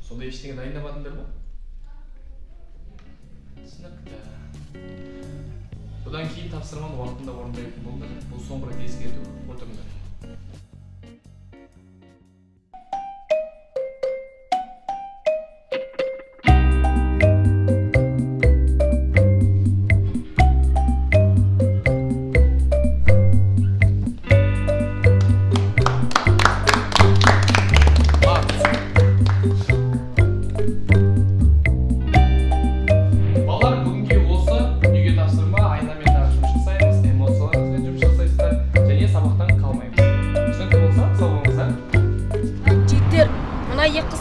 Сонда ештеңе дайындамадыңдар ма? Түсінікті. Бұдан кейін тапсырманы уақытында орындайтын болыңдар. Бұл соңғы рет ескерту. Отырыңдар.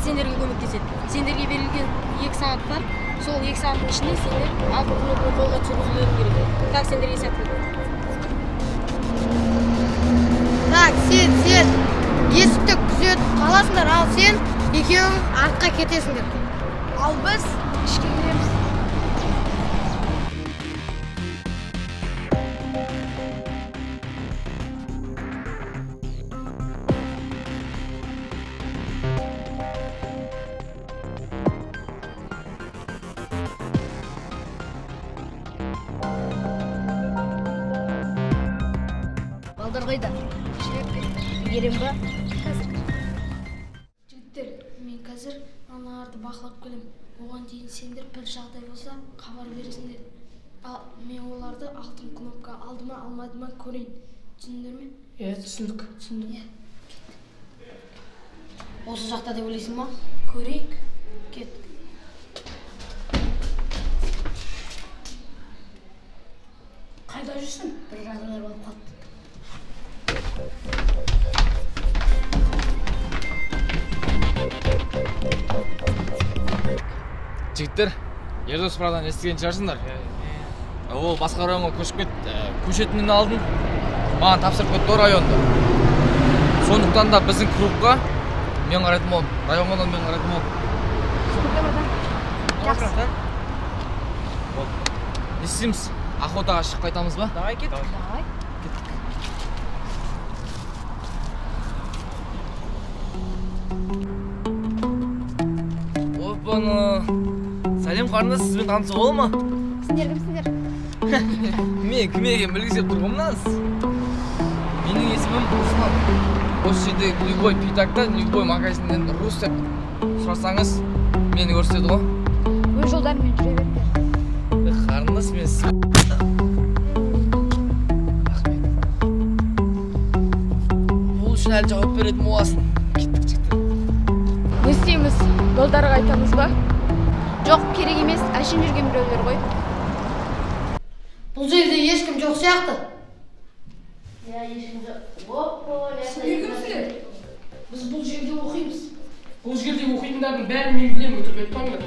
Сендерге көмектеседі. Сендерге берілген 2 сағат бар. Сол 2 сағаттың ішінде сендер алтын кнопканы қолға түсірулерің керек. Так, сендерге сәттілік. Так, сен, есікті күзетіп қаласыңдар, ал сен екеуің артқа кетесіңдер. Ал біз ішке кіреміз. Балдар қайда? Үлгерем ба? Қазір. Жігіттер, мен қазір аналарды бақылап келем. Оған дейін сендер бір жағдай болса хабар бересіңдер. Ал мен оларды алтын кнопка алды ма, алмады ма көрейін. Түсіндіңдер ме? Иә, түсіндік. Түсіндік. Иә. Кеттік. Осы жақта деп ойлайсың ба? Көрейік. Кеттік. Қайда жүрсің? Бір жағдайлар болып қалды. Жігіттер, Ердос братан естіген шығарсыңдар. Ол басқа районға көшіп кетті. Көшетінін алдын маған тапсырып кетті районды. Сондықтан да біздің клубқа мен қарайтын боламын. Районға да мен қарайтын боламын. Жақсы. Не істейміз? Охотаға шығып қайтамыз ба? Давай кеттік. Давай. Кеттік. Опана. Сәлем қарындас, сізбен танысуға бола ма? Сендер кімсіңдер? Мен кім екенін білгісі келіп тұр ғой мынаңыз. Менің есімім Руслан. Осы жерде любой пятакта, любой магазиннен Рус деп сұрасаңыз, мені көрсетеді ғой. Өз жолдарымен жүре беріңдер. Қарындас, мен сіз... Рахмет. Бұл үшін әлі жауап беретін боласың. Кеттік, жігіттер. Не істейміз? Балдарға айтамыз ба? Жоқ, керек емес, әшейін жүрген біреулер ғой. Бұл жерде ешкім жоқ сияқты. Иә, ешкім жоқ. Сендер кімсіңдер? Біз бұл жерде оқимыз. Бұл жерде оқитындардың бәрін мен білемін, өтірік айтпаңдар.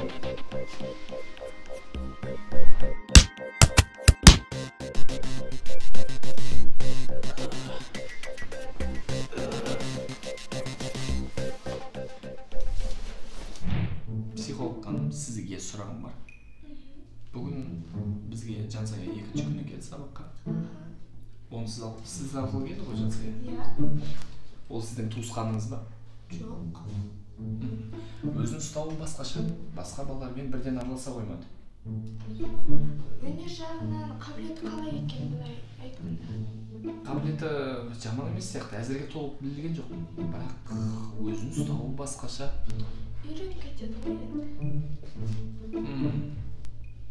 Психолог ханым, сізге сұрағым бар. Бүгін бізге Жансая екінші күні келді сабаққа. Оны сіз арқылы келді ғой Жансая? Иә. Ол сіздің туысқаныңыз ба? Жоқ. Өзін ұстауы басқаша. Басқа балалармен бірден араласа қоймады. Өнер жағынан қабілеті қалай екен былай айтқанда? Қабілеті жаман емес сияқты. Әзірге толық білген жоқ. Бірақ өзін ұстауы басқаша. Үйреніп кетеді ғой енді.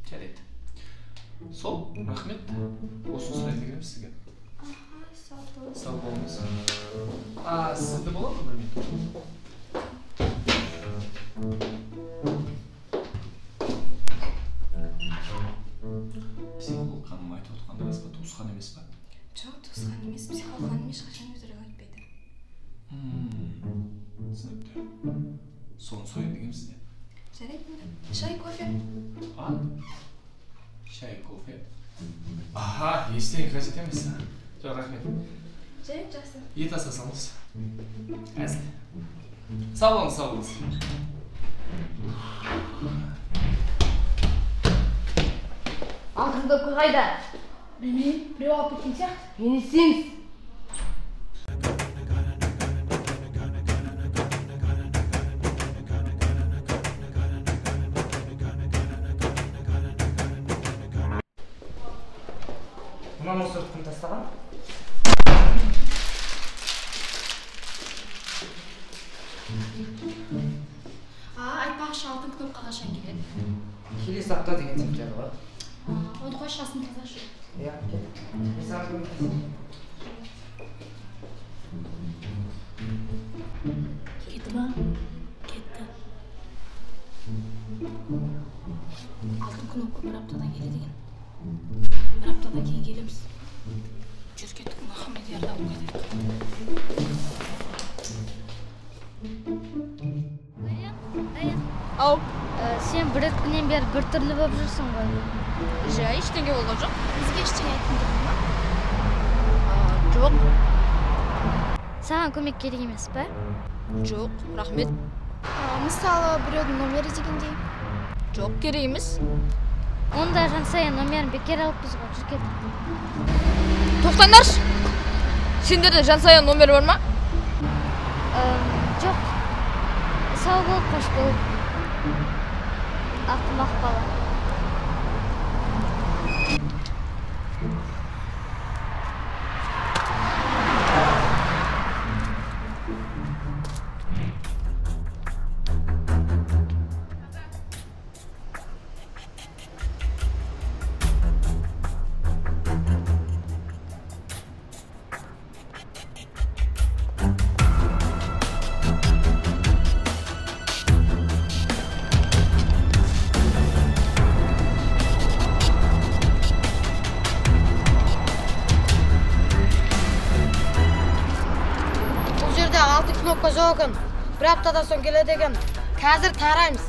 Жарайды. Сол, рахмет. Осыны сұрайын дегенім сізге. Аха, сау болыңыз. Сау болыңыз. А, сізді бола ма бір минут? Психолог ханым айтып отырғаны рас па, туысқан емес па? Жоқ, туысқан емес. Психолог ханым ешқашан өтірік айтпайды. Түсінікті. Соны сұрайын дегенім сізден. Жарайды. Шай, кофе? А? Шай, кофе? Аха, ештеңе қажет емес. Жоқ, рахмет. Жарайды, жақсы. Ет аса салыңыз. Әзіл. Сау болыңыз, сау болыңыз. Алтын кнопка қайда? Білмеймін, біреу алып кеткен сияқты. Не істейміз? Мына мусорды кім тастаған? Айтпақшы, алтын кнопка қашан келеді? Келесі апта деген сияқты ғой. Оны қойшы, астын тазашы. Иә, кет. Мен саған көмектесейін. Кетті ма? Кетті. Алтын кнопка бір аптадан келеді екен. Бір аптадан кейін келеміз. Жүр, кеттік, Мұхаммедиярды алып кетейік. Ау. Сен бір күннен бері бір түрлі болып жүрсің ғой. Жай, ештеңе болған жоқ. Бізге ештеңе айтқың келмей ма? Жоқ. Саған көмек керек емес пе? Жоқ, рахмет. Мысалы, біреудің номері дегендей. Жоқ, керек емес. Онда Жансая номерін бекер алыппыз ғой, жүр кеттік. Тоқтаңдаршы. Сендерде Жансая номері бар ма? Жоқ. Сау бол, қош бол. Ақымақ бала. Кнопка жоқ екен. Бір аптадан соң келеді екен. Қазір тараймыз.